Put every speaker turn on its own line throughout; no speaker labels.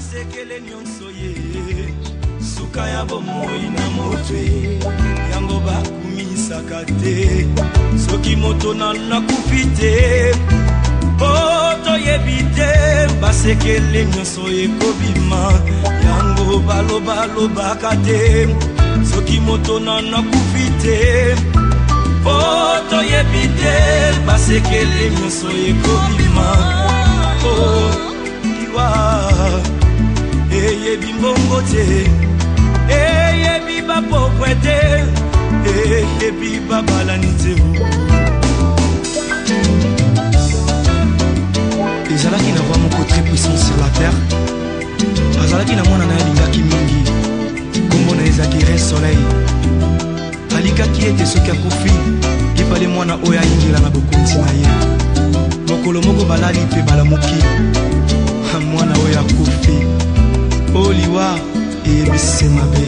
Basekele nyonso ye suka ya bomoi na moto yango bakumisaka te soki moto nanu nakufi te po toyebi te basekele nyonso ekobima yango balobalobaka te soki moto nanu nakufi te po toyebi te basekele nyonso ekobima oh, liwa eyebi mbongo te eyebi bapokwe te eyebi babalani te.
Ezalaki na roi moko très puissant sur la terre. Azalaki na mwana na ye alingaki mingi. Kombo na ye ezalaki Ray Soleil. Alikaki ete soki akufi, efale mwana oyo ayingela na bokonzi na ye. Mokolo moko balali mpe balamuki. Mwana oyo akufi. O liwa eyebisi mabe.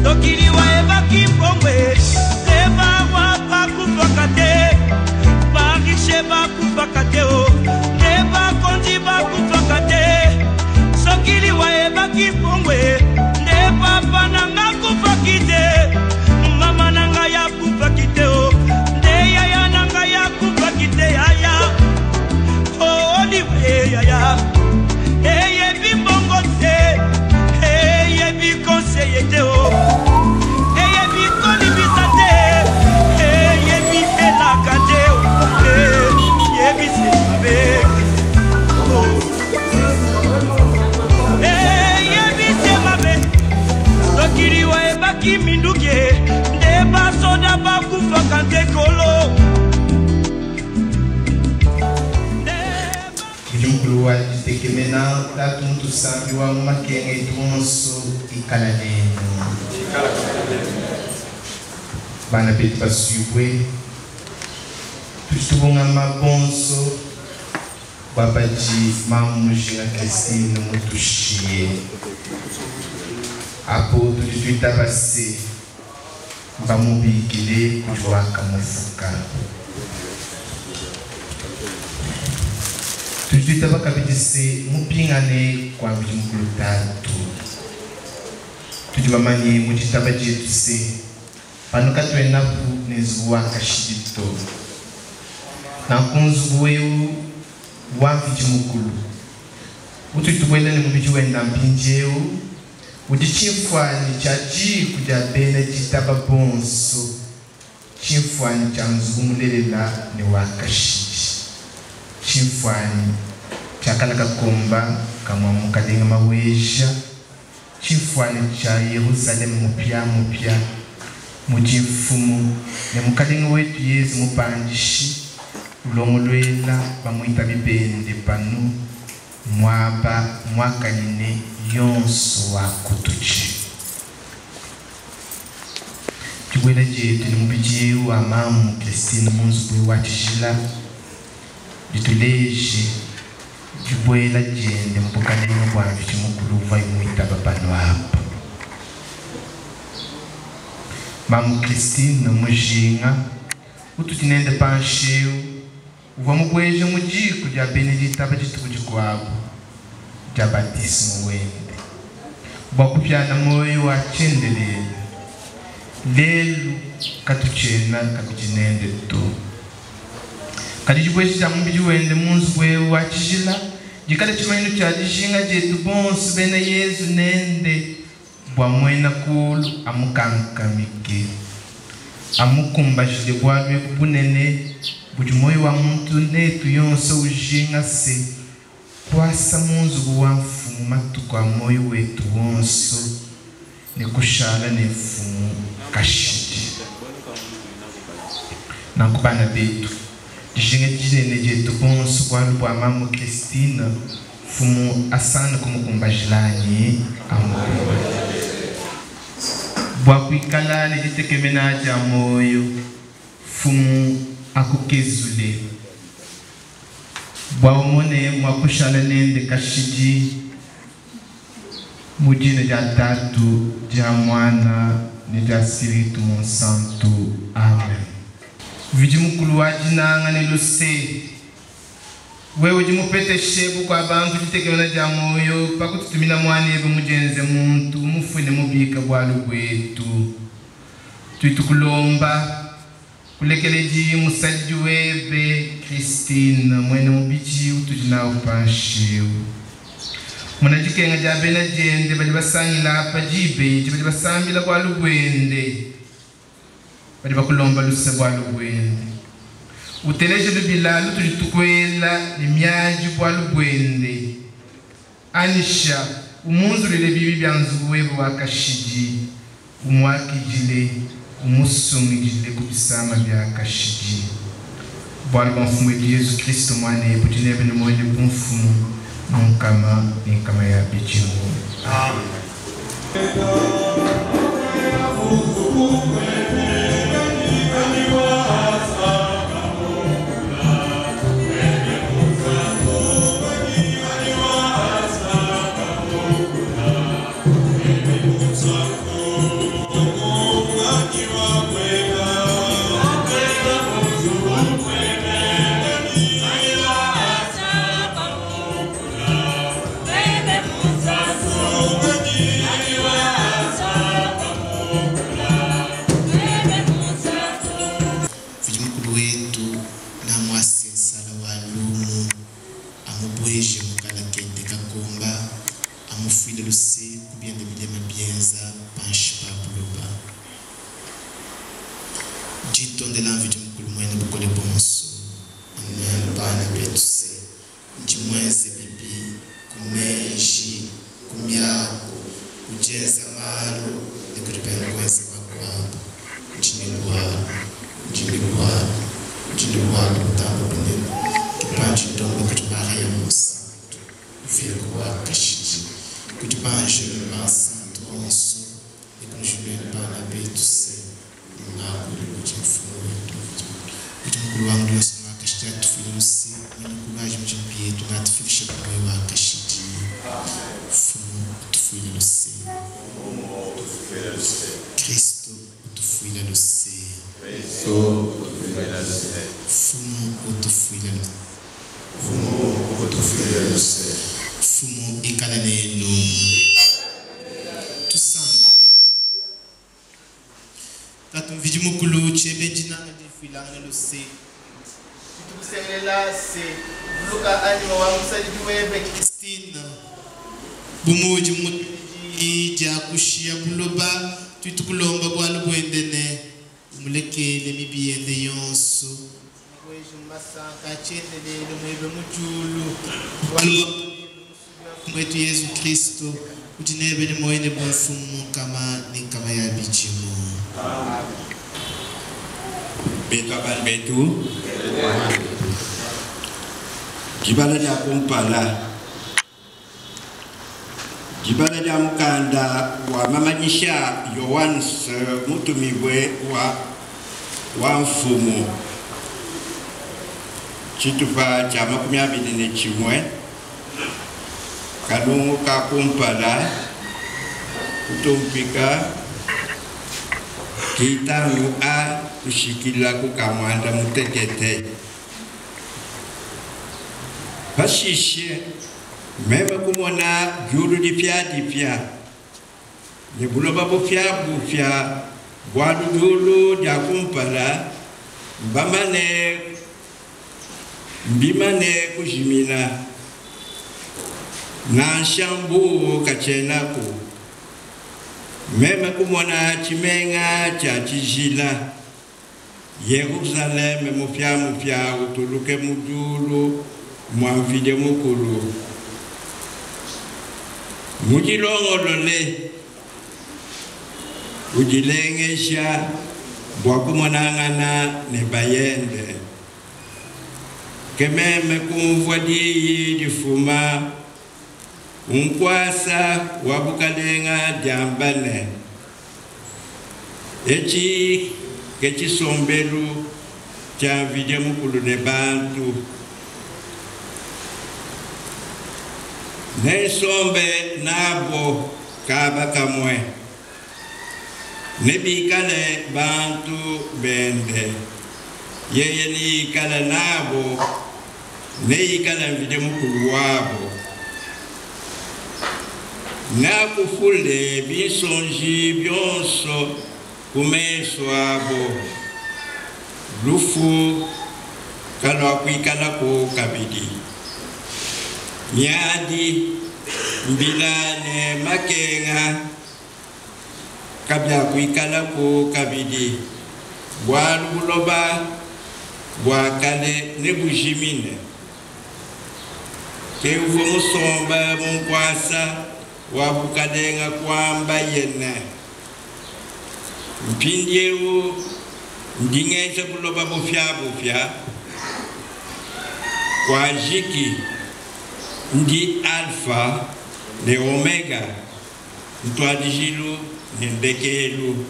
Soki liwa ebaki mbongwe, te bawa bakufaka te, bariche bakufaka te o, te bakonzi bakufaka te. Soki liwa ebaki mbongwe, nde papa na nga akufaki te, mama na ngai akufaki te o, nde yaya na ngai akufaki te yaya. O liwa e yaya, eyebi mbongo te, eyebi conseiller te o, eyebi kolimbisa te, eyebi elaka te o, eyebi se mabe. Eyebi se mabe. Soki liwa ebaki minduki, nde basoda bakufaka nte kolo.
Mvidi Mukulu wa ditekemena, Tatu mutusambi wa mu makenga etu onso, ikala nenu. Bana betu basuibue, tudi tubungama bonso bua badi mamu Mujinga Christine mutushiye. Apo tudi tuitaba se mbamubikile kudi wakamufuka. Tudi tuitaba kabidi se mupingane kua Mvidi Mukulu Tatu. Tudi bamanye mu ditaba dietu se panu katuenapu ne nzubu wa kashidi to. Nanku nzubu eu wa Mvidi Mukulu utudi tubuela ne mubidi wenda mpindieu udi tshimfuanyi tshia diku dia bena ditaba bonso, tshimfuanyi tshia nzubu mulelela ne wa kashidi, tshimfuanyi tshia kala kakomba ka mua Mukalenga Maweja, tshimfuanyi tshia Yeruzaleme mupiamupia, mudi Mfumu ne Mukalenge wetu Yezu Mupandishi ulongoluela bamuitabi bende panu muaba muakanyine yonso wa kutudi. Dibuela dietu ne mubidi eu wa mamu Christine mu nzubu eu wa tshijila dituleje dibuela diende mu bukalenge bua Mvidi Mukulu uvuaye muitaba panu apa. Mamu Christine Mujinga utudi nende panshi eu uvua mubueje mu diku dia bena ditaba dituku dikuabu dia batismo wende bua kupiana muoyo wa tshiendelele. Lelu katutshiena kabidi nende to. Kadi dibueja dia mubidi wende mu nzubu eu wa tshijila dikale tshimanyinu tshia dijinga dietu bonso bena Yezu nende bua Muena Kulu amukankamike, amukumbajile bualu ebu bunene budi muoyo wa muntu netu yonso ujinga se, kuasa mu nzubu wa Mfumu matuku a muoyo wetu wonso ne kushala ne Mfumu kashidi. Nanku bana betu, dijinga dinene dietu bonso bualu bua mamu Christine, Mfumu asane kumukumbajila anyi amukumbajile bua kuikala ne ditekemena dia muoyo, Mfumu akukezule bua umone mua kushala nende kashidi mu dina dia Tatu, dia Muana ne dia Spiritu Munsantu. Amen. Mvidi Mukulu wa dinanga ne luse. Wewe udi mupeteshe bukua bantu ditekemena dia muoyo pa kututumina Muanebe mudienze muntu, mufue ne mubika bualu buetu. Tudi tukulomba, kulekeledi musadidi webe Christine muena mubidi utudi nawu panshi eu. Mona dikenga dia bena diende badi basangila apa diba edi, badi basambila bualu buende. Badi bakulomba luse bualu buende. Uteleje lubila lutudi tukuela ne miadi bualu buende. Anyisha umunzuluile biibi bia nzubu webe wa kashidi, umuakidile, umusungidile ku bisama bia kashidi. Bualu bua Mfumu wetu Yezu Kristo, Muanebe, udi nebe ne muoyo ne bumfumu mu nkama ne nkama ya bidimu.
Amen.
Mvidi Mukulu wetu namuase nsala wa lumu, amubueje mu kala kende kakomba, amufuile luse ku biende bilema bienza panshi pa buloba. Ditondela Mvidi Mukulu muena bukole buonso, nuenu bana betu se ndi muenze bibi ku meji, ku miaku, ku dienza malu ne ku dibenga kuenza makuabu. Ndi ne bualu, ndi ne bualu, ndi ne bualu butambe bunene. Ke pandi ndomba kudi Mariya Munsantu, Virgo wa kashidi, kudi banjelu ne bansantu bonso ne kudi nuenu bana betu se, nungakuile kudi Mfumu wetu Mvidi Mukulu. Mvidi Mukulu wa ngulu yonso ne wa kashidi atufuile luse, muena kulu ajimije mibi yetu ne atufikishe ku muoyo wa kashidi. Mfumu utufuile luse. Kristo utufuile luse. Mfumu utufuile luse. Mfumu ikale nenu. Tusambile. Tatu Mvidi Mukulu, tshiebe dinanga difuilangane luse.
Tudi tukusengelela se, vuluka anyima wa musadidi webe
Christine, bu muudi mutume diyi dia kushiya buloba. Tudi tukulomba bualu buende ne, umulekeele mibi yende yonso, umubueje mu masanka a tshiendelele muebe mu diulu, bualu bua Muanebe Musungidi wa Mfumu wetu Yezu Kristo, udi nebe ne muoyo ne bumfumu mu nkama ne nkama ya bidimu.
Betu abana betu, dibala dia kumpala, dibala dia mukanda wa mamanyisha Yowanse mutumibue wa wa Mfumu, tshitupa tshia 21, kanungu ka kumpala, kutumpika kitanu a kushikila ku ka muanda mutekete. Pashishe meme kumona diulu dipiadipia ne buloba bupiabupia, bualu diulu dia kumpala mbamane mbimane kujimina, nansha mbuu katshienaku. Meme kumona tshimenga tshia tshijila, Yeruzaleme mupiamupia utuluke mu diulu mua Mvidi Mukulu, mudilongolole, udilengeja bua kumonangana ne bayende. Ke meme kumvua diyi difuma mu nkuasa wa bukalenga diamba ne, Etshi ke tshisombelu tshia Mvidie Mukulu ne bantu. Nensombe nabo kaba kamue. Nebikale bantu bende. Yeye neikale nabo. Neikale Mvidi Mukulu wabo. Neakupule binsonji bionso ku mesu abo. Lufu kaluakuikalaku kabidi. Miadi, mbila ne makenga kabiakuikalaku kabidi, bualu buloba bua kale nebujimine. Ke uvua musombe mu nkuasa wa bukalenga kuambaye ne, Mpindiewu ndi ngenza buloba bupiabupia, kuajiki. Ndi Alfa ne Omega, ntuadijilu ne ndekelu.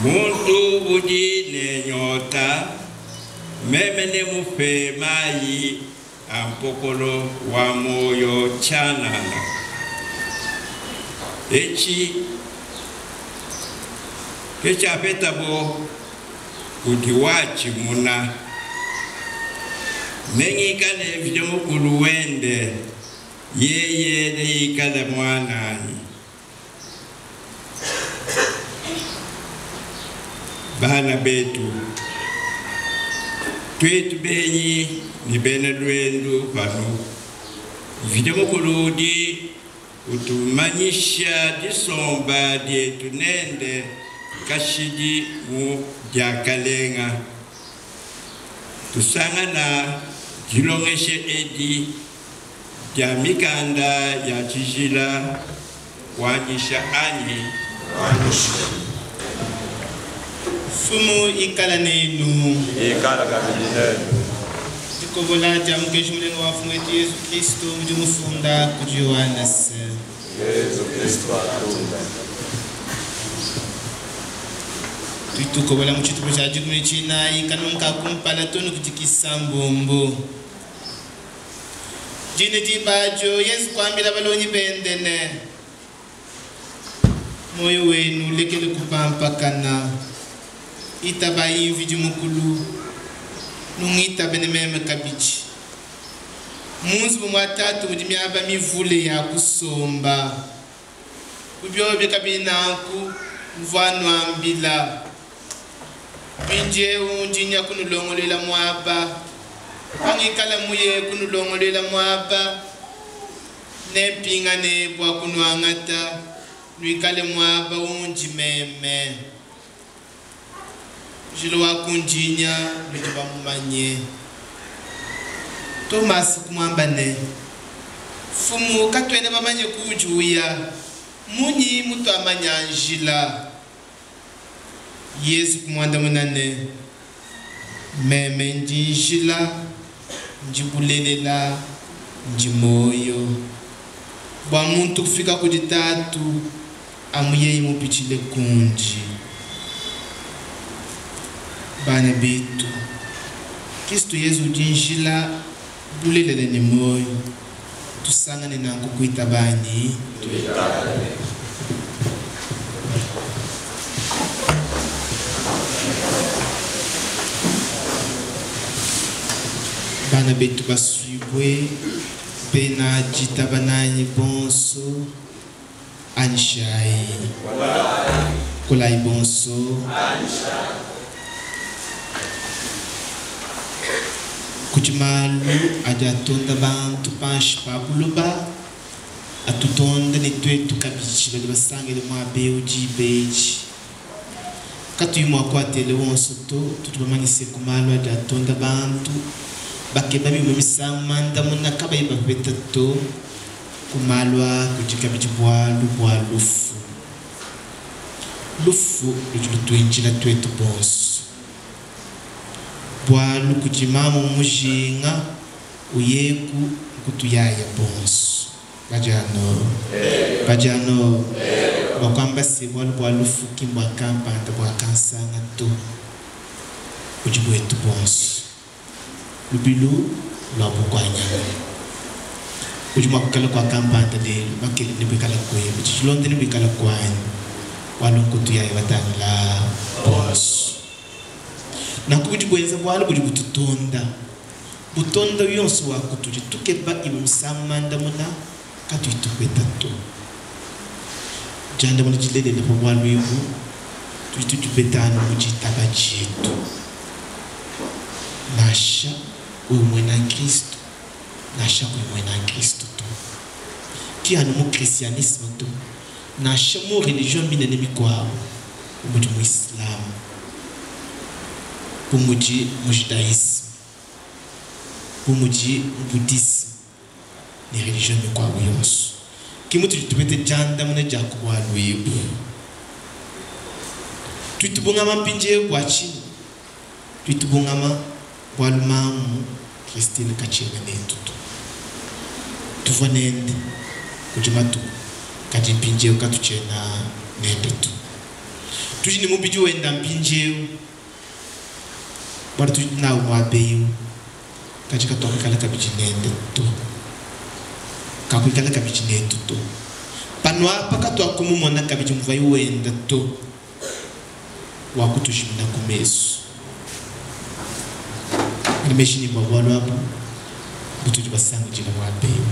Muntu udi ne nyota, meme nemupe mayi a mpokolo wa muoyo tshianana. Etshi ke tshiapetabo kudi watshimuna. Nengikale Mvidi Mukulu wende, yeye neikale muananyi. Bana betu, tuetu benyi ne bena luendu panu, Mvidi Mukulu udi utumanyisha disomba dietu nende kashidi mu diakalenga. Tusangana dilongesha edi dia Mikanda ya Tshijila kuanyisha anyi?
Kuanyisha. Mfumu ikala nenu.
Ikala kabidi nenu.
Dikobola dia Mukenji Mulenga wa Mfumu wetu Yezu Kristo mudi mufunda kudi Yowanese.
Yezu Kristo atumbe.
Tudi tukobola mu tshitupa tshia dikumi ne tshinayi kanungu ka kumpala too ne kudi kisambombo. Dine diba adio, Yezu kuambila balongi bende ne, Muoyo wenu ulekele kupampakana. Itabayi Mvidi Mukulu, nungitabe ne meme kabidi. Mu nzubu mua Tatu mudi miaba mivule ya kusomba. Bu biobi kabiyi nanku, mvua nnuambila. Mpindiewu ndi nya kunulongoluela muaba. Pangikala muye kunulongoluela muaba, nempingane bua kunuangata, nuikale muaba undi meme. Njila wa kundi nya nudi bamumanye. Tomase kumuamba ne, Mfumu, katuena bamanye kuudi uya, mmunyi mutuamanya njila? Yezu kumuandamuna ne, Meme ndi njila, ndi bulelela, ndi muoyo. Bua muntu kufika kudi Tatu, amu yeye mupitshile kundi. Bana betu, Kristo Yezu udi njila, bulelela ne muoyo. Tusangane nanku kuitaba anyi?
Tuitabe.
Bana betu basuibue, bena ditaba nanyi bonso, anyishayi. Kolayi bonso. Kudi malu adi atonda bantu panshi pa buloba, atutonda ne tuetu kabidi badi basangile muaba eu diba edi. Katuyi mua kuatela wonso to, tudi bamanye se, ku malu adi atonda bantu, bakeba bimue misangu mandamuna kabayi bapeta to. Ku malu aa kudi kabidi bualu bua lufu. Lufu ludi lutuindila tuetu bonso. Bualu kudi mamu mujinga uyeku nkutuyaya bonso. Badi anu badi anu bua kuamba se, bualu bua lufu ki mbua kampanda bua kansanga to, budi buetu bonso. Lubilu lua bukua-nyama. Udi mua kuikala kua kampanda lelu, makele nebuikala kuebe, tshilonda nebuikala kuanyi, bualu nkutu yayi batangila bonso. Nanku budi buenza bualu budi bututonda. Butonda yonso wa kutudi tukeba imue misangu mandamuna katuyi tupeta to. Diandamuna dilelela pa bualu ebu tudi tudipeta anu mu ditaba dietu. Nansha wewe muena nkristo nansha kuyi muena nkristo to, ki anu mu Kristianisme to, nansha mu relijion minene mikuabu bu mudi mu Islam, bu mudi mu Judaisme, bu mudi mu Budisme ne relijion mikuabu yonso. Ke mutudi tupeta diandamuna dia ku bualu ebu. Tudi tubungama mpindieu bua tshinyi? Tudi tubungama bualu mamu Christine katshiena netu to. Tuvua nende kudi matuku, kadi mpindieu katutshiena nende to. Tudi ne mubidi wenda mpindieu, bualu tudi nawu muaba eu, kadi katuakuikala kabidi nende to. Kakuikala kabidi netu to. Panuapa katuakumumona kabidi muvuaye wenda to. Bua kutujimina ku mesu. Ela meji ne bua bualu abu butudi basangidila muaba eu.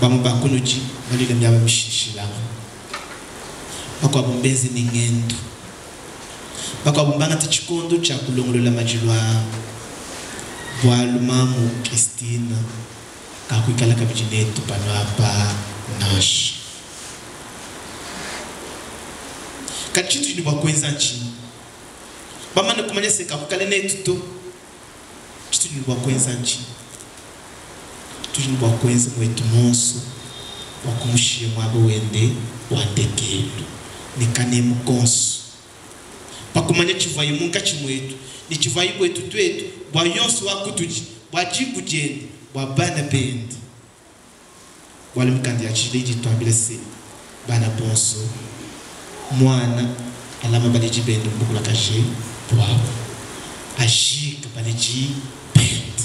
Bamue ba kunudi mbaluile miaba mishilashilangane. Bakuabu mbenze ne ngendu. Bakuabu mbangate tshikondo tshia kulongolola madilu aa bualu mamu Christine kakuikala kabidi netu panu apa nansha. Kadi tshitudi ne bua kuenza ntshinyi? Bamane kumanya se, kakuikala netu to, tshitudi ne bua kuenza ntshinyi? Tudi ne bua kuenza muetu muonso bua kumushiya muaba wende wa ndekelu ne kanemu konso, pa kumanya tshivuaye munkatshi muetu ne tshivuaye buetu tuetu, bua yonso wa kutudi, bua diku diende, bua bana bende. Bualu mikanda ya tshijila idi ituambila se, bana bonso, muana alama baledi bende mu bukulakaje buabu, ajike baledi bende.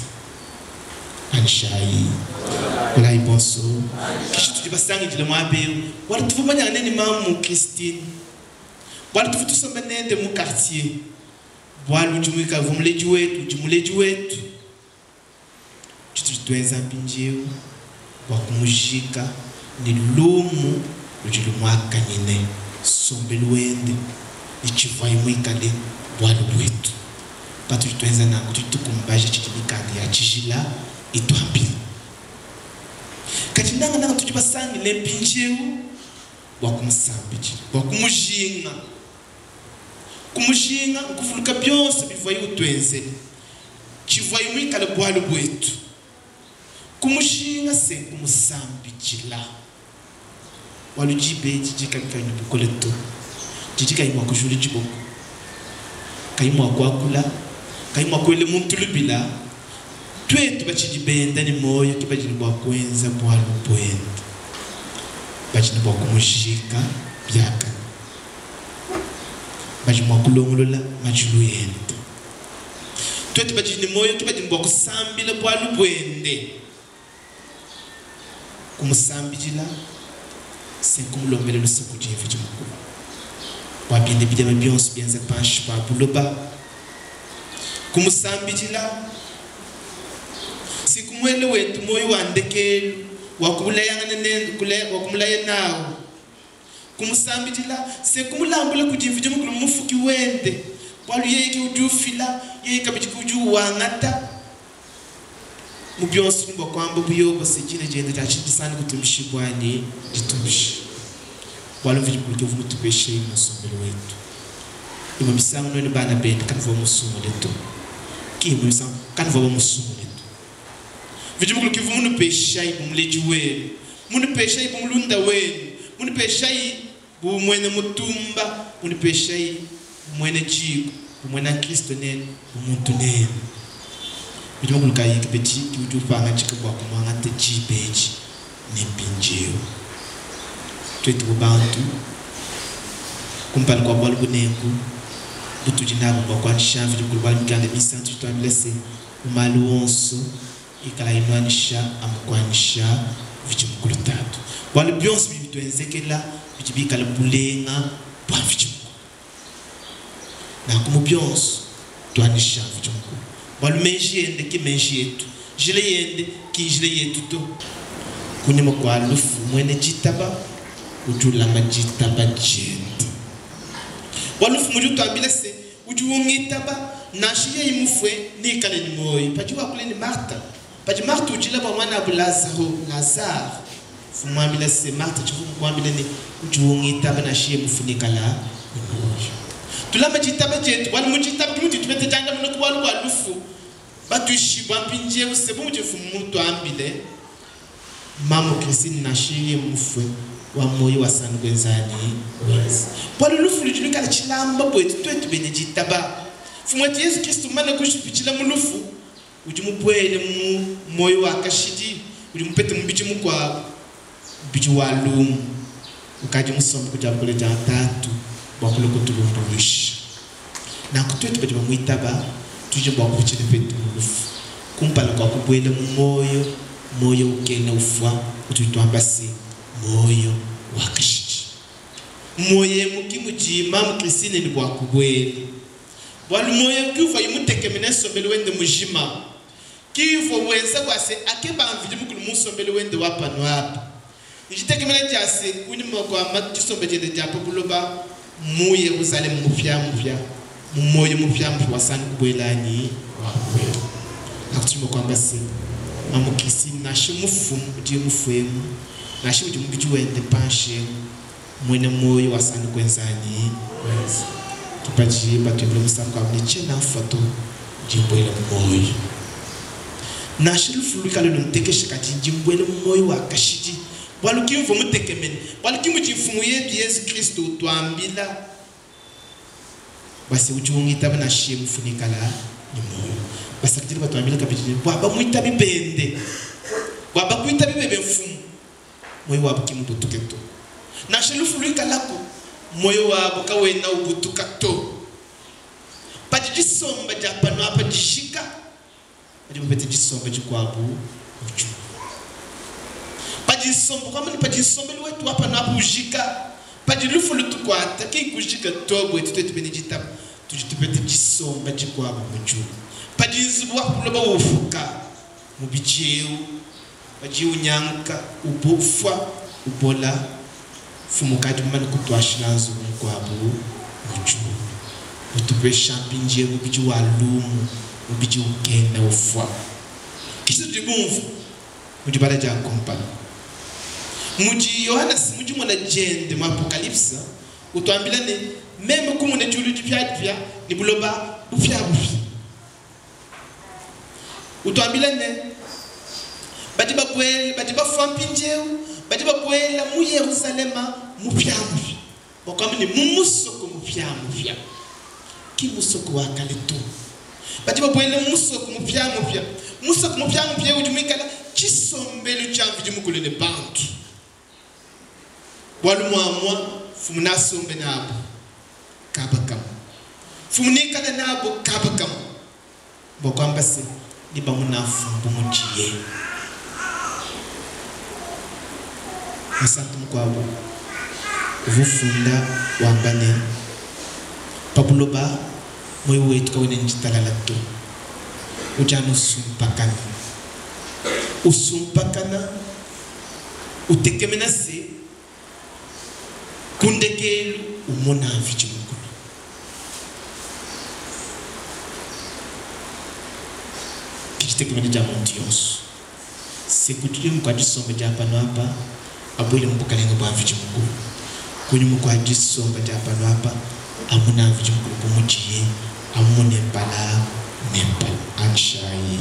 Anyishayi, kolayi bonso. Kishi tudi basangidile muaba eu bualu tuvua manyangane ne mamu Christine, bualu tuvua tusomba nende mu quartier, bualu udi muikale uvua muledi wetu, udi muledi wetu. Tshitudi tuenza mpindieu bua kumujika ne lumu ludi lumuakanyine, nsombelu wende ne tshivuaye muikale bualu buetu. Patudi tuenza nanku, tudi tukumbaja tshidi Mikanda ya Tshijila ituambila. Kadi nangananga tudi basangile mpindieu bua kumusambidila, bua kumujinga. Kumujinga nkuvuluka bionso bivuaye utuenzela, tshivuaye muikale bualu buetu. Kumujinga se nkumusambidila, bualu diba edi didi kayi ne bukole to, didi kayi mua kujula diboko, kayi mua kuakula, kayi mua kuela muntu lubila. Tuetu batshidi benda ne muoyo ke badi ne bua kuenza bualu buende, badi ne bua kumujika biakane. Badi mua kulongolola madilu ende. Tuetu badi ne muoyo ke badi ne bua kusambila bualu buende, kumusambidila se nkumulombela luse kudi Mvidi Mukulu bua biende bilema bionso bienza panshi pa buloba, kumusambidila se kumuela wetu muoyo wa ndekelu wa kulayangana nende, wa kumulaya nawu. Kumusambidila se kumulambula kudi Mvidi Mukulu Mufuki wende, bualu Yeye ke udi ufila, Yeye kabidi ke udi uwangata. Mu bionso tudi ne bua kuamba bu Yobo se, dina diende dia tshidisangi kutumbishibua ne ditumbisha, bualu Mvidi Mukulu ke uvua mutupesheyi mu nsombelu wetu. Imue misangu nuenu bana bende kanuvua bamusungule to. Ki imue misangu kanuvua bamusungule to. Mvidi Mukulu ke uvua munupeshayi bu muledi wenu, munupeshayi bu mulunda wenu, munupeshayi bu muena mutumba, munupeshayi bu muena diku, bu muena nkristo nenu, bu muntu nenu. Mvidi Mukulu kayi kabidi ke udi upangadika bua kumuangata diba edi ne mpindieu. Tuetu bu bantu, kumpala kua bualu bu nenku butudi nabu mbua kuanyisha Mvidi Mukulu, bualu Mikanda Minsantu idi ituambila se, Mu malu onso, ikalayi nuanyisha amu kuanyisha Mvidi Mukulu Tatu. Bualu bionso bidi bituenzekela bidi bikale bulenga bua Mvidi Mukulu. Nanku mu bionso, tuanyisha Mvidi Mukulu. Bualu meji ende ki mmeji etu, njila yende ki nnjila yetu to. Kunyima kua lufu, muena ditaba udi ulama ditaba diende. Bualu Mfumu udi utuambila se, Udi ungitaba, nansha yeye mufue, neikale ne muoyo. Padi wakula ne Marta, padi Marta udila bua muanabu Lazaro, Lazare, Mfumu umuambila se, Marta, tshivua mukuambile ne, udi ungitaba, nansha yeye mufue, neikale ne muoyo. Tulame ditaba dietu, bualu mu ditaba ke mutudi tupeta diandamuna ku bualu bua lufu. Batuishibua mpindieu se, bu mudi Mfumu mutuambile, Mamu Christine nansha yeye mufue, wa muoyo wa sanu kuenzani wenza. Bualu lufu ludi luikale tshilamba buetu tuetu bena ditaba. Mfumu wetu Yezu Kristo mumane kutshipitshila mu lufu, udi mubuele mu muoyo wa kashidi, udi mupete mubidi mukuabu, mubidi wa lumu, ukadi musombe ku dia bukole dia Tatu bua kulua kutulumbuluisha. Nanku tuetu badi bamuitaba tudi ne bua kupitshila petu mu lufu kumpala kua kubuela mu muoyo, muoyo ukena ufua utudi tuamba se, muoyo wa kashidi. Mu muoyo emu ki mudi mamu Christine ne bua kubuela, bualu muoyo eu ke uvuaye mutekemene nsombelu wende mujima, ki uvua wenza bua se, akeba Mvidi Mukulu mu nsombelu wende wa panu apa. Ne ditekemena dia se, kunyima kua disomba diende dia pa buloba mu Yeruzaleme Mupiamupia, mu muoyo mupiamupia wa sanu kubuela anyi wa kubuela. Nanku tudi mua kuamba se, Mamu Christine, nansha mufu mudiye mufue emu, nansha mudi mubidi wende panshi emu, mmuena muoyo wa sanu kuenza anyi kuenza. Ke padi batuimbila musambu mukuabu ne, Tshiena mfua to, ndi mbuela mu muoyo. Nansha lufu luikale luntekesha, kadi ndi mbuela mu muoyo wa kashidi, bualu ki mvua mutekemene, bualu ki mudi Mfumu yetu Yezu Kristo utuambila bua se, udi ungitaba nansha yeye mufue neikala ne muoyo. Basakidile batuambila kabidi ne, bua bamuitabi bende, bua bakuitabi bebe Mfumu, muoyo wabu ki mmubutuke to. Nansha lufu luikalaku, muoyo wabu kawena ubutuka to. Padi disomba dia panu apa dijika, badi bapeta disomba dikuabu mu diulu. Padi nsombo, kuamba ne, padi nsombelu wetu wa panu apa ujika, padi lufu lutukuata, ki nkujika to buetu tuetu bena ditaba, tudi tupeta disomba dikuabu mu diulu. Padi nzubu wa pa buloba upuka, mubidi eu padiye unyanguka, ufua, ubola, Mfumu ukadi mumane kutuashila nzubu mukuabu mu diulu, mutupesha mpindieu mubidi wa lumu, mubidi ukena ufua. Ke tshitudi bumvue mu dibala dia kumpala, mudi Yohanese mu dimona diende mu Apokalipse utuambila ne, Meme kumona diulu dipiadipia ne buloba bupiabupia. Utuambila ne, Badi babuela, badi bafua mpindieu, badi babuela mu Yeruzaleme mupiamupia, bua kuamba ne, mu musoko mupiamupia, ki mmusoko wa kale to. Badi babuela mu musoko mupiamupia. Musoko mupiamupia eu udi muikale tshisombelu tshia Mvidi Mukulu ne bantu. Bualu muamua Mfumu nasombe nabu kaba kamue. Mfumu nikale nabu kaba kamue. Bua kuamba se, nebamona Mfumu bu mudiye. Musantu mukuabu uvua ufunda wamba ne, Pa buloba muoyo wetu kawena ne ditalala to, udi anu usumpakana, usumpakana. Utekemena se, ku ndekelu umona Mvidi Mukulu. Ke ditekemena dia muntu yonsu, se ku kunyima kua disomba dia panu apa, abuele mu Bukalenga bua Mvidi Mukulu. Kunyima kua disomba dia panu apa, amona Mvidi Mukulu bu mudiye, amumone mpala ne mpala. Anyishayi.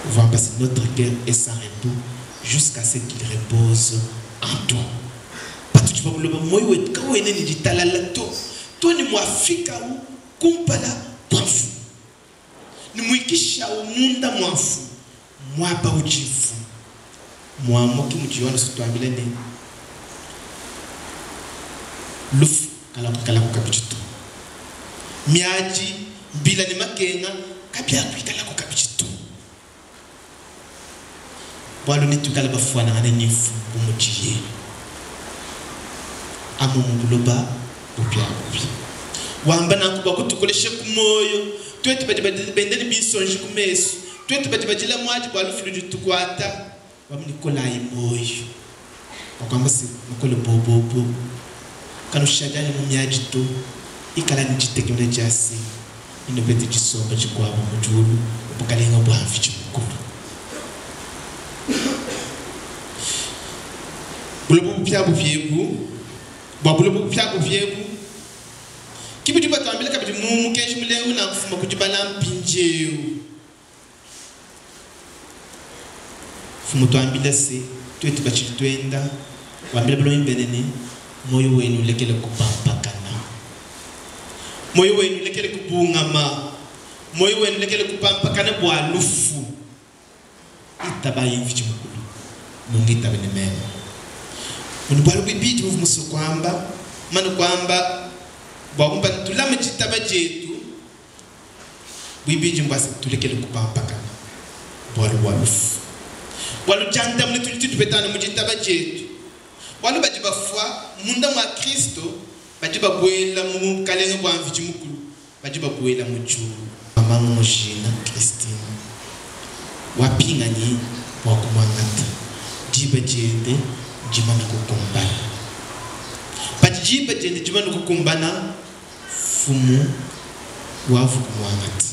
Uvua wamba se, Notre cœur est sans repos jusqu'à ce qu'il repose en toi. Patudi pa buloba, muoyo wetu kawena ne ditalala to, too ne muafikawu kumpala kua Mfumu, ne muikishawu munda mua Mfumu, muaba udi Mfumu. Muamua, ke mudi Yowanese utuambila ne, lufu kaluakuikalaku kabidi to. Miadi, mbila ne makenga kabiakuikalaku kabidi to. Bualu netuikale bafuanangane ne Mfumu bu mudiye, amu mu buloba bupiabupia. Wamba nanku bua kutukolesha ku muoyo. Tuetu badi benda ne binsonji ku mesu, tuetu badi badila muadi bua lufu ludi lutukuata, wambi ne, Kolayi muoyo. Wakuamba se, Nukole bobobo, kanushadi anyi mu miadi to. Ikalayi ne ditekemena dia se, nenupete disomba dikuabu mu diulu mu Bukalenge bua Mvidi Mukulu. Buloba bupiabupia ebu, bua buloba bupiabupia ebu, ke budi batuambila kabidi mu mukenji mulenga unakufuma ku dibala mpindieu. Mfumu tuambila se, tuetu batshidi tuenda, wambila balongi bende ne, Muoyo wenu ulekele kupampakana, muoyo wenu ulekele kubungama, muoyo wenu ulekele kupampakana bua lufu. Itabayi Mvidi Mukulu, nungitabe ne meme. Mudi bualu buibidi buvua musue kuamba, mane kuamba bua kumpala tulame ditaba dietu. Buibidi mbua se, tulekele kupampakana bualu bua lufu, bualu diandamuna tudi tudipeta anu mu ditaba dietu. Bualu badi bafua munda mua Kristo badi babuela mu Bukalenge bua Mvidi Mukulu, badi babuela mu diulu. Mamu Mujinga Christine wapinganyi bua kumuangata, diba diende ndimane kukumbana. Padi diba diende dimane kukumbana, Mfumu wavu kumuangata.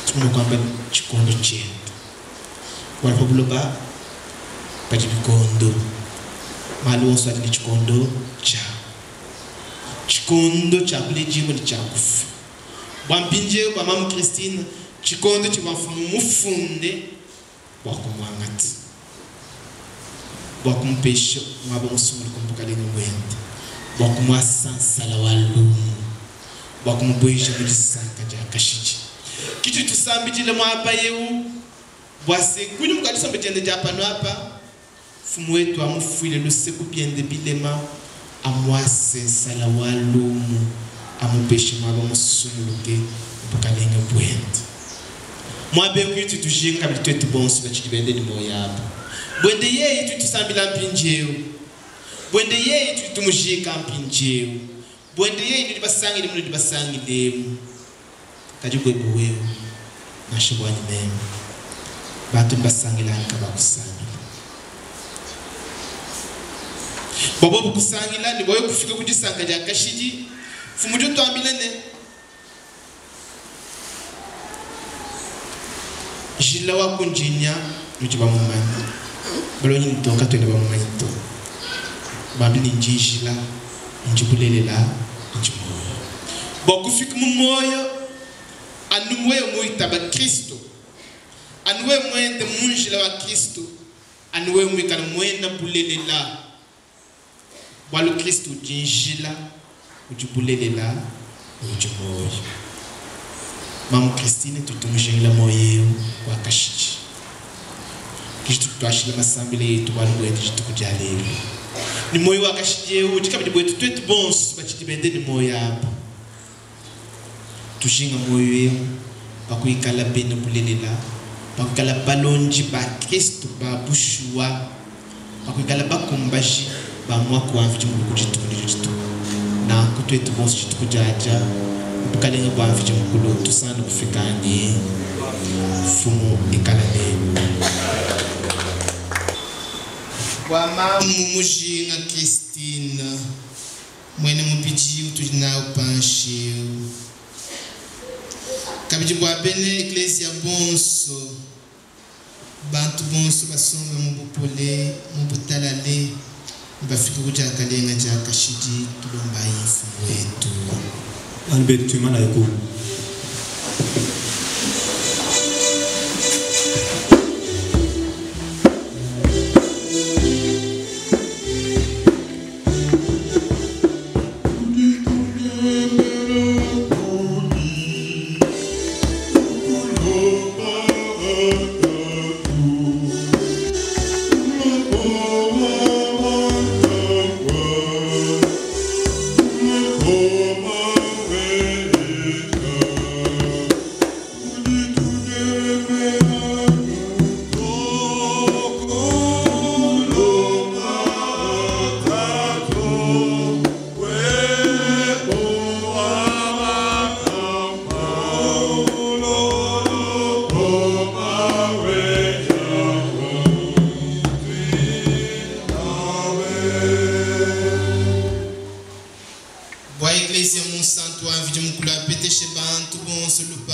Tudi mua kuamba ne, tshikondo tshiende. Bualu pa buloba padi bikondo, malu onso adi ne tshikondo tshiawu. Tshikondo tshia kuledibua ne tshia kufua. Bua mpindieu, bua mamu Christine, tshikondo tshivua Mfumu mufunde bua kumuangata, bua kumupesha muaba musunguluke mu Bukalenge buende, bua kumuasa nsala wa lumu, bua kumubueja mu disanka dia kashidi. Ke tshidi tusambidila muaba eu, bua se, kunyima kua disomba diende dia panu apa, Mfumu wetu amufuile luse ku biende bilema, amuase nsala wa lumu, amupeshe muaba musunguluke mu Bukalenge buende. Muaba eu ke utudi tujinga kabidi tuetu bonso batshidi bende ne muoyo aba. Buende yeye tudi tusambila mpindieu. Buende yeye tudi tumujiika mpindieu. Buende yeye nudi basangile munudi basangile emu. Kadi buebe wewe, nansha buanyi meme, bantu nebasangile anyi kabakusangila? Bua bobu kusangila ne bua wewe kufika ku disanka dia kashidi, Mfumu udi utuambila ne, Njila wa kundinya nudi bamumanye, balongi ne to, katuena bamumanye to. Bambi ne, Ndi njila, ndi bulelela, ndi muoyo. Bua kufika mu muoyo, anu wewe muitaba Kristo, anu wewe muende mu njila wa Kristo, anu wewe muikale muena bulelela, bualu Kristo udi njila, udi bulelela ne udi muoyo. Mamu Christine, tudi tumujingila muoyo eu wa kashidi. Tudi tutuashila masambila etu bualu buende dituku dia lelu. Ne muoyo wa kashidi eu udi kabidi buetu tuetu bonso batshidi bende ne muoyo aba. Tujinga muoyo eu pa kuikala bena bulelela, pa kuikala balondi ba Kristo ba bushuwa, pa kuikala bakumbaji ba muaku wa Mvidi Mukulu ku dituku ne dituku. Nanku tuetu bonso dituku diadia mu Bukalenge bua Mvidi Mukulu, tusangane kufika ne Mfumu ikala nenu. Bua mamu Mujinga Christine, muena mubidi utudi nawu panshi eu, kabidi bua bena ekleziya bonso, Bantu bonso basombe mu bupole, mu butalale, ne bafike ku diakalenga dia kashidi. Tulombayi Mfumu wetu.
Bana betu, tuimanayi kulu.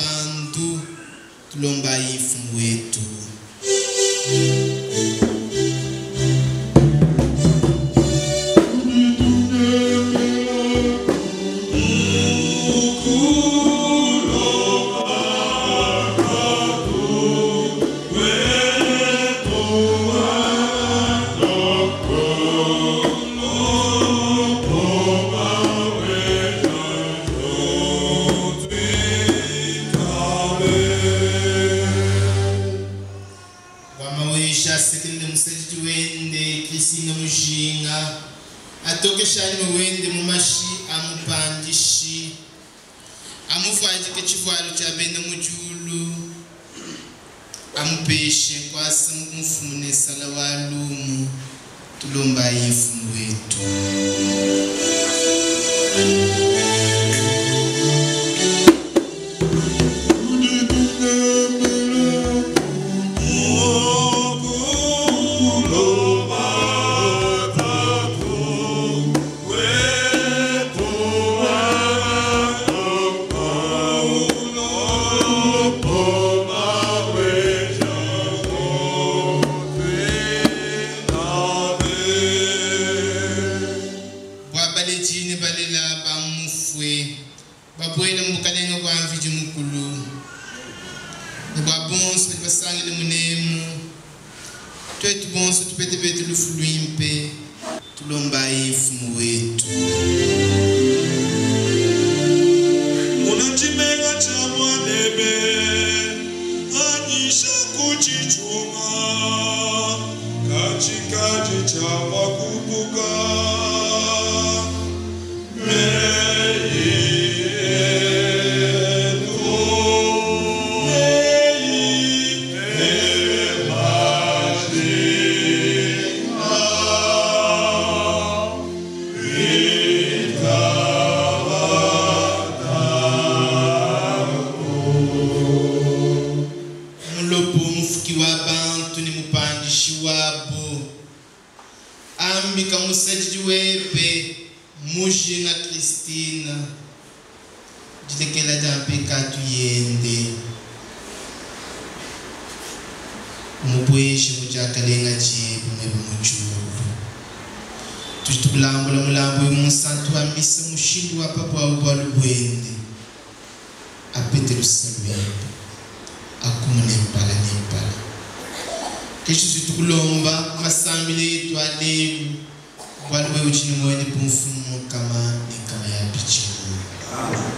lupandu, tulombayi mfumu wetu. Bwamaweja asekelele musadidi wende Kristina Mujinga, atokeshani wende mumashi amupandishi, amuvuadike tshivualu tshia bena mu diulu, amupeshe nkuasa mfumu ne sala wa lumu, tulombayi mfumu wetu. Bua baledi ne balela ba mufue babuele mu bukalenga bua Mvidi Mukulu, ne bua bonso badi basangile munemu, tuetu bonso tupete betu lufu luimpe, tulombayi mfumu wetu.
Mona tshimenga tshia muanebe, anyisha kutshitshiunga, katshikadi tshia makupuka.
Mulopo mufuki wa bantu ne mupandishi wabo, ambika musadidi webe Mujinga Kristina, dilekela dia mpekatu yende, umubueje mu diakalenga diebe muebe mu diulu. Tudi tukulambula mulambu uyu munsantu wa misa mushindu wa pa buawu bualu buende, apete luse luebe, akumune mpala ne mpala. Ke tudi tukulomba masambila etu a lelu, bualu wewe udi ne muoyo ne bumfumu nkama ne nkama ya bidimu.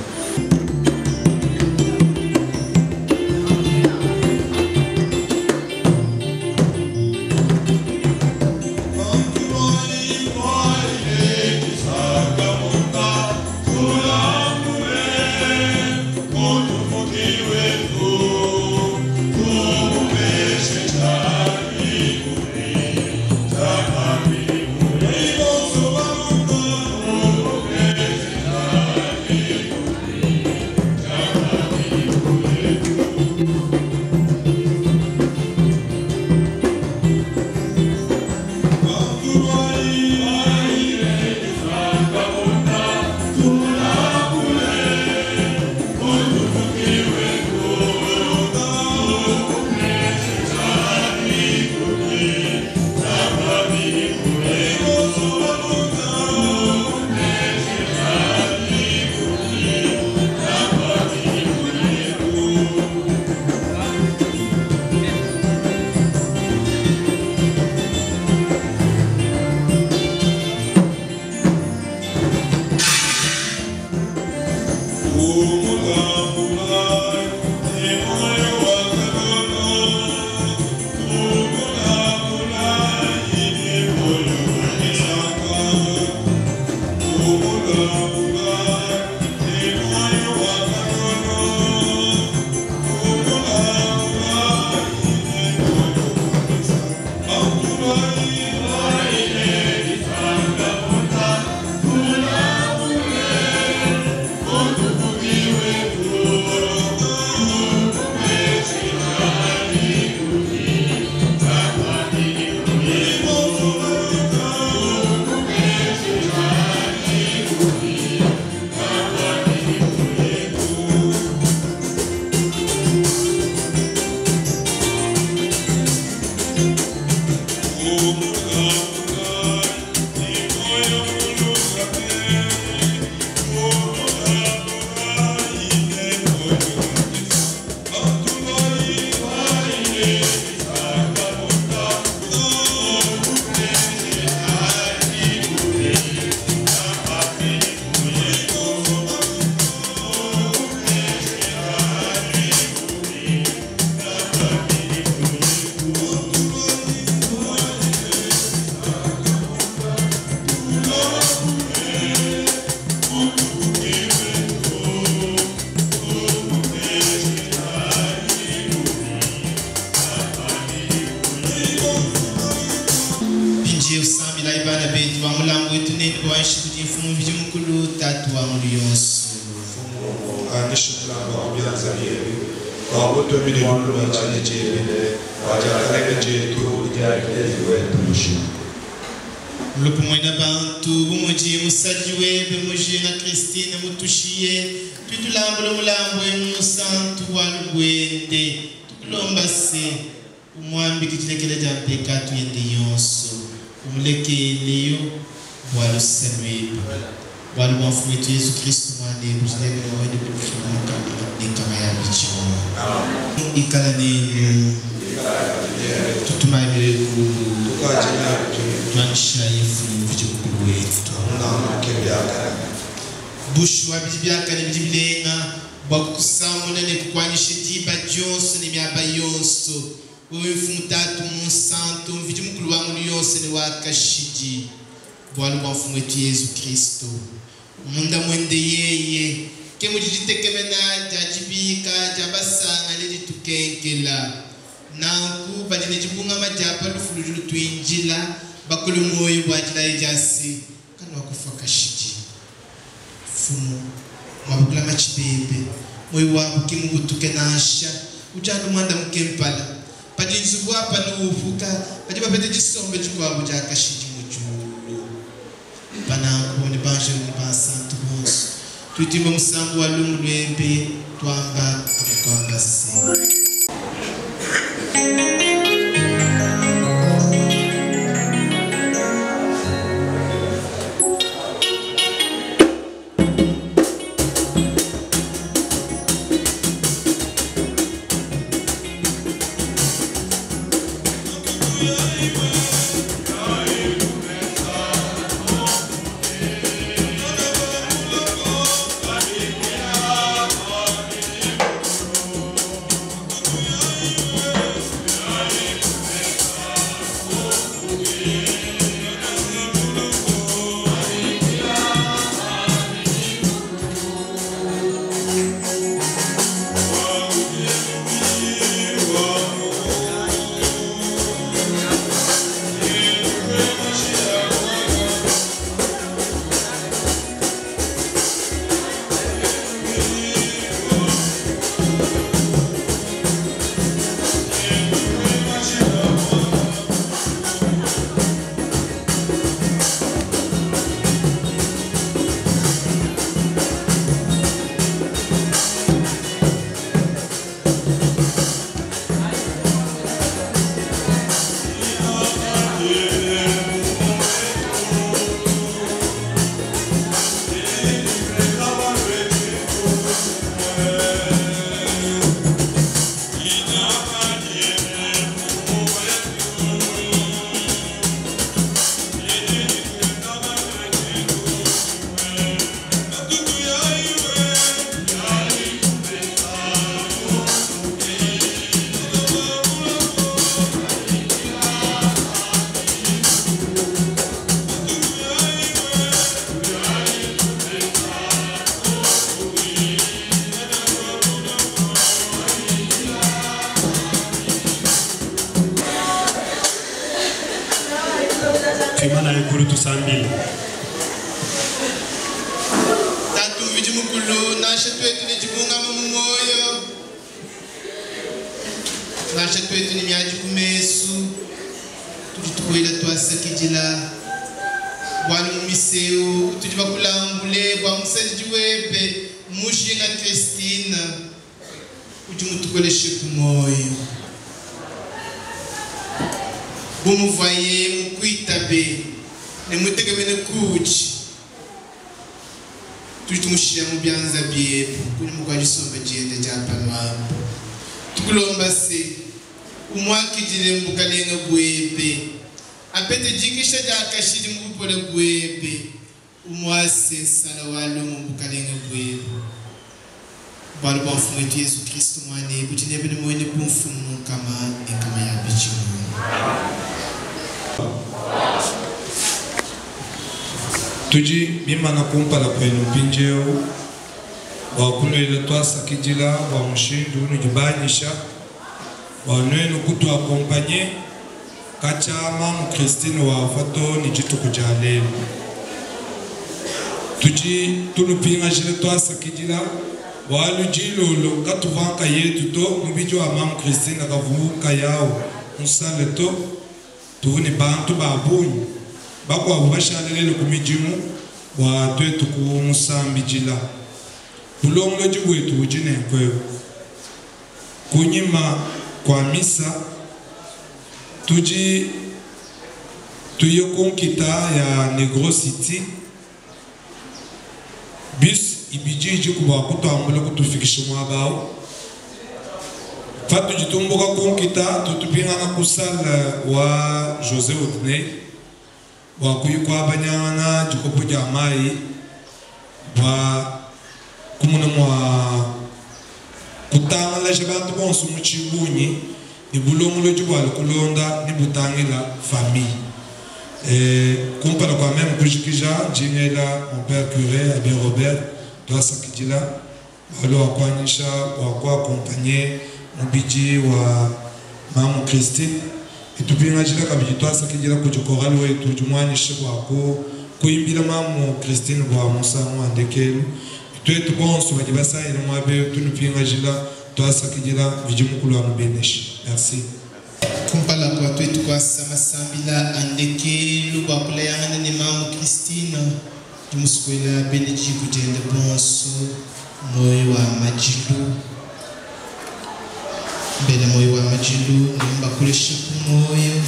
Bua butumbi ne lulu lua dina diebe, bua diakalenga dietu ne dia Ekleziya wende mujima.
Mulupu muena bantu bu mudi musadidi webe mujinga Christine mutushiye, tudi tulambula mulambu eu munsantu bualu buende. Tukulomba se umuambike dilekela dia mpekatu yende yonso, umulekeleyo bua luse luebe. Bualu bua Mfumu wetu Yezu Kristo muanebe, udi nebe ne wende bumfumu ne nkama ya bidimu. Ikala nenu. Tutumayi mioyo kulu. Tuanyishayi Mfumu Mvidi Mukulu wetu. Bushuwa bidi biakane bidi bilenga bua kukusamuna ne kukuanyisha diba dionso ne miaba yonso. Wewe Mfumu Tatu Munsantu, Mvidi Mukulu wa ngulu yonso ne wa kashidi. Bualu bua Mfumu wetu Yezu Kristo. Munda muende yeye ke mudi ditekemena dia dibika dia basangale ditukenkela. Nanku badi ne dibungama dia pa lufu ludi lutuindila, bakole muoyo bua dilaya dia se, kanuakufua kashidi. Mfumu, muabukula matshi bebe, muoyo wabu ki mubutuke nansha, udi anu muandamuke mpala. Padi nzubu wa panu upuka, badi bapeta disomba dikuabu dia kashidi mu diulu. Pa nanku pamue ne banjelu ne bansantu bonso, tudi tuimba musambu wa lumu luebe, tuamba amu kuamba se.
Tuimana ekulu tusambile.
Tatu Mvidi Mukulu, nansha tuetu ne dibungama mu muoyo, nansha tuetu ne miadi ku mesu, tudi tukuela tuasakidila bualu mu miseu tudi bakulambule bua musadidi webe Mujinga Christine udi mutukoleshe ku muoyo. Bu muvuaye mukuitabe ne mutekemene kuudi, tudi tumushiya mu bianza biebe kunyima kua disomba diende dia panu apa. Tukulomba se, umuakidile mu bukalenge buebe, apete dikisha dia kashidi mu bupole buebe, umuase nsala wa lumu mu bukalenge buebe. Bualu bua Mfumu wetu Yezu Kristo muanebe, udi nebe ne muoyo ne bumfumu mu nkama ne nkama ya bidimu.
Tudi bimana kumpala kuenu mpindieu bua kunuela tuasakidila bua mushindu unudi banyisha bua nuenu kutuakompanye katshia mamu Christine wafua too ne dituku dia lelu. Tudi tunupingajila tuasakidila Bualu dilolo katuvua nkayetu to, mubidi wa mamu Christine kavua nkayawu musale to, tuvua ne bantu ba bungi bakuabu bashale lelu ku midimu bua tuetu kumusambidila. Bulongolodi buetu budi nenku ebu. Kunyima kua misa, tudi tuya ku nkita ya Negro City. Bus ibidi idiku bua kutuambula kutufikisha muaba au. Patudi tumbuka ku nkita, tudi tupingana ku salle wa Jose Odney bua kuya kuabanyangana dikopo dia mayi bua kumona mua kutangalaja bantu bonso mu tshibungi ne bulongolodi bua kulonda ne butangila famille. E, kumpala kua meme kujikija, ndi ngela mon père curé Abbé Robert tuasakidila bualu wa kuanyisha bua kuakompanye mubidi wa mamu Christine. Etupingajila kabidi tuasakidila kudi chorale wetu udi muanyishe bua ku kuimbila mamu Christine bua musangu wa ndekelu. Tuetu bonso badi basangile muaba eu tunupingajila tuasakidila Mvidi Mukulu anubeneshe. Merci.
Kumpala kua tuetu kuasa masambila a ndekelu bua kulayangana ne mamu Christine, ndi musue kuela bena diku diende bonso muoyo wa madilu. Bena muoyo wa madilu ne mbakoleshe ku muoyo,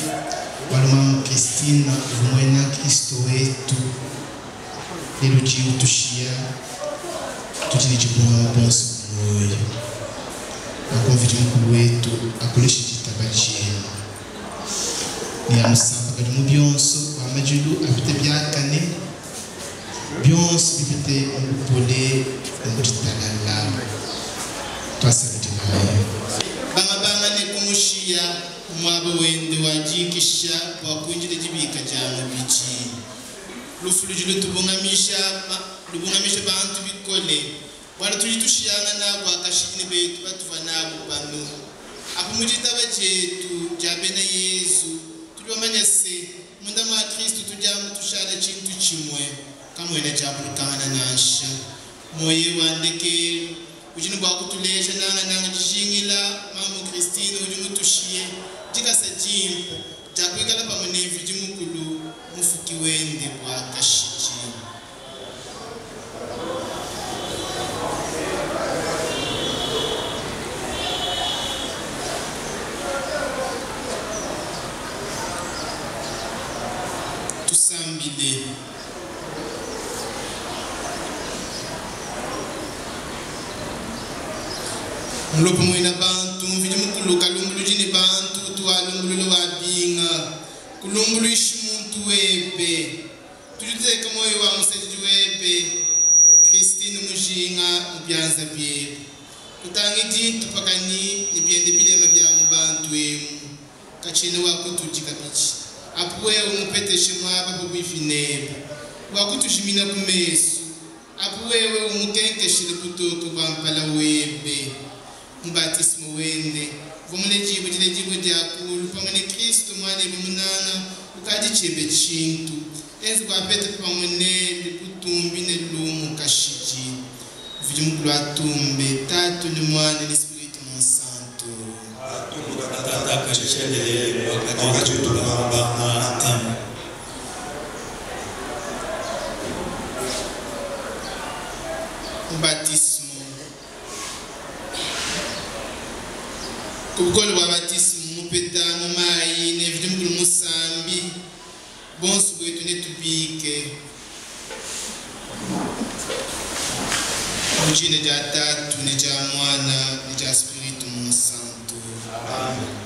bualu mamu Christine uvua muena Kristo wetu. Lelu udi utushiya, tudi ne dibungama bonso ku muoyo. Nanku Mvidi Mukulu wetu akoleshe ditaba dienu ne anusampa mu bionso, bua madilu apite biakane, bionso bipite mu bupole ne mu ditalala. Tuasakidilayi. Bangabanga ne kumushiya mu muaba wende wa dikisha bua kuindila dibika dia mubidi. Lufu ludi lutubungamija, lubungamija bantu bikole, bualu tudi tushiyangana bua kashidi ne betu batuvua nabu panu. Apu mu ditaba dietu dia bena Yezu, tudi bamanye se, munda mua Kristo tudi amu tushala tshintu tshimue, kamuena diabulukangana nansha. Muoyo wa ndekelu udi ne bua kutuleja nangananga dijingila mamu Christine udi mutushiye dikasa dimpe dia kuikala pamue ne Mvidi Mukulu Mufuki wende bua kashidi. Tusambile. Mulopo muena bantu, Mvidi Mukulu kalumbuludi ne bantu, utu walumbulula wabinga, kulumbuluishi muntu webe. Tudi tuteka muoyo wa musadidi webe Christine Mujinga mu bianza biebe. Kutangidi ntupakanyi ne biende bilema bia mu bantu emu. Katshiena wa kutudi kabidi. Apu wewe umupeteshe muaba pabuipi nebe, bua kutujimina ku mesu. Apu wewe umukenkeshile butoke bua mpala webe. Mu batismo wende, uvua muledibue diledibue dia kulu pamue ne Kristo, Muanebe munanga, ukadi tshiebe tshintu. Enza bua apete pamue nende butumbi ne lumu kashidi. Mvidi Mukulu atumbe, Tatu ne Muana ne Spiritu Munsantu. Mu batismo. Ku bukole bua batismo mupeta mu mayi ne Mvidi Mukulu musambi, bonso buetu netubike. Mu dina dia Tatu ne dia Muana ne dia Spiritu Munsantu. Amen.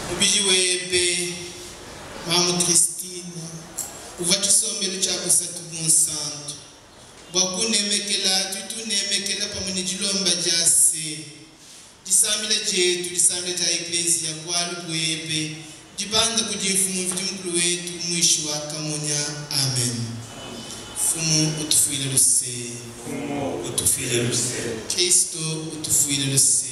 Mubidi webe, Mamu Christine, uvua tshisombelu tshia Busatu Bunsantu. Bua kunemekela, tudi tunemekela pamue ne dilomba dia se, disambila dietu, disambila dia Ekleziya bualu buebe, dibanda kudi Mfumu Mvidi Mukulu wetu, Muishi wa kamonya. Amen. Mfumu utufuile luse.
Mfumu utufuile luse.
Kristo utufuile luse.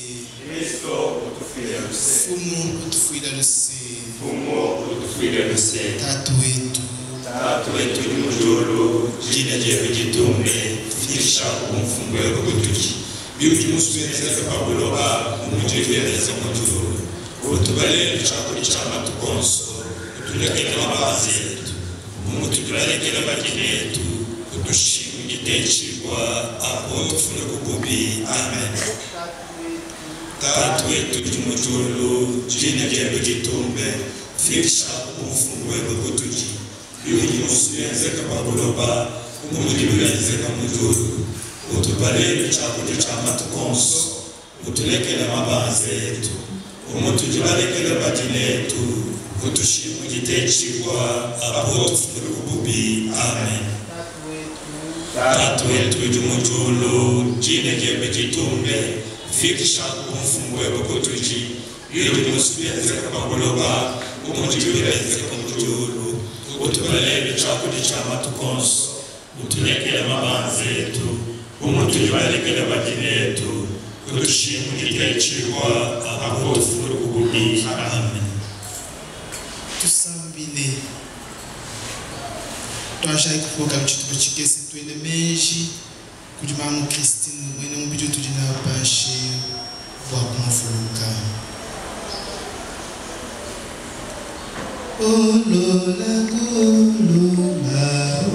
Kristo utufuile luse.
Mfumu utufuile luse.
Mfumu utufuile luse.
Tatu wetu.
Tatu wetu uli mu diulu, dina diebe ditumbe, fikisha bumfumu bwebe kutudi. Biudi musue bienzeka pa buloba, bu mudibi bienzeka mu diulu. Utubalele tshiakudia tshia matuku onso, utulekele mabanza etu, bu mutudi balekele badi netu, kutushiyi mu ditetshibua, apo tufule ku bubi. Amen. Tatu wetu udi mu diulu, dina diebe ditumbe, fikisha bumfumu buebe kutudi. Biudi musue bienzeka pa buloba, bu mudibi bienzeka mu diulu. Utupa lelu tshiakudia tshia matuku onso, utulekele mabanza etu, bu mutudi balekele badi netu, kutushiyi mu ditetshibua, apo tufule ku bubi. Amen. Tatu wetu udi mu diulu, dina diebe ditumbe, fikisha bumfumu buebe kutudi. Biudi musue bienzeka pa buloba, bu mudibi bienzeka mu diulu. Utupa lelu tshiakudia tshia matuku onso, utulekele mabanza etu, bu mutudi balekele badi netu, kutushiyi mu ditetshibua, apo tufule ku bubi. Amen.
Tusambile. Tuanjayi kupuka mu tshitupa tshikese, tuele meji kudi mamu Christine muena mubidi utudi nawu panshi bua kumuvuluka. Olola kolola.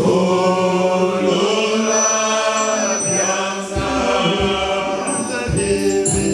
Olola bianza biebe.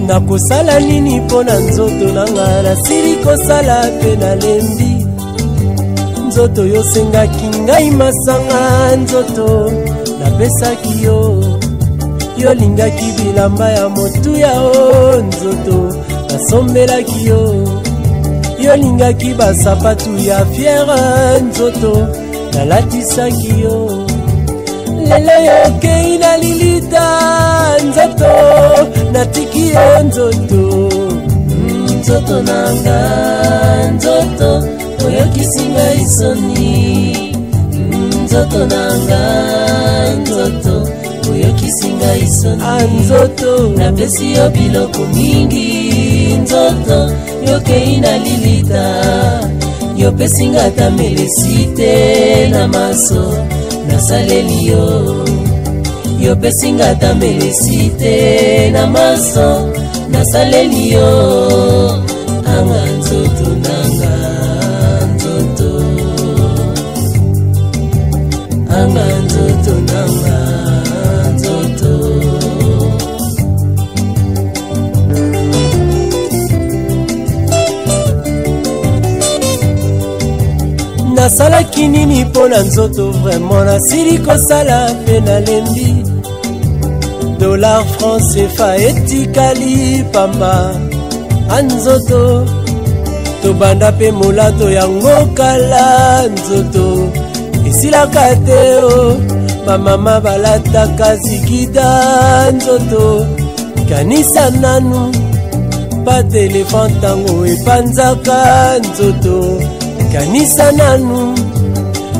Nakosala nini mpo na nzoto na nga? Nasili kosala mpe nalembi. Nzoto yosengaki ngai masanga, nzoto napesaki yo. Yolingaki bilamba ya motuya o nzoto nasombelaki yo. Yolingaki basapatu ya fiere, nzoto nalatisaki yo. Lelo yokei na lilita, nzoto natiki yo nzoto.
Nzoto na nga, nzoto oyokisi ngai soni. Nzoto na nga, nzoto oyokisi ngai soni.
Ah, nzoto
napesi yo biloko mingi, nzoto yokei na lilita. Yopesi nga ata melesi te na maso nasaleli yo. Yopesi nga ata melesi te na maso nasaleli yo. Anga nzoto nanga, nzoto anga, nzoto nanga, nzoto.
Nasalaki nini mpo na nzoto? Vraiment nasili kosala mpe nalembi. Dollar franc CFA etikali pamba. A nzoto tobanda mpe molato yango kala, nzoto esilaka te o. Bamama balataka zikida, nzoto kanisa nanu pa telefone ntango epanzaka, nzoto kanisa nanu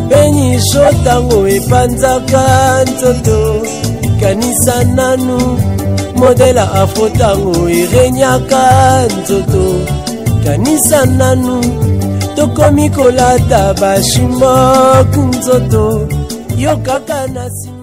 penisho ntango epanzaka, nzoto kanisa nanu modele afro ntango erenyaka, nzoto kanisa nanu tokomi kolata bashimbok, nzoto yo kaka na nsima.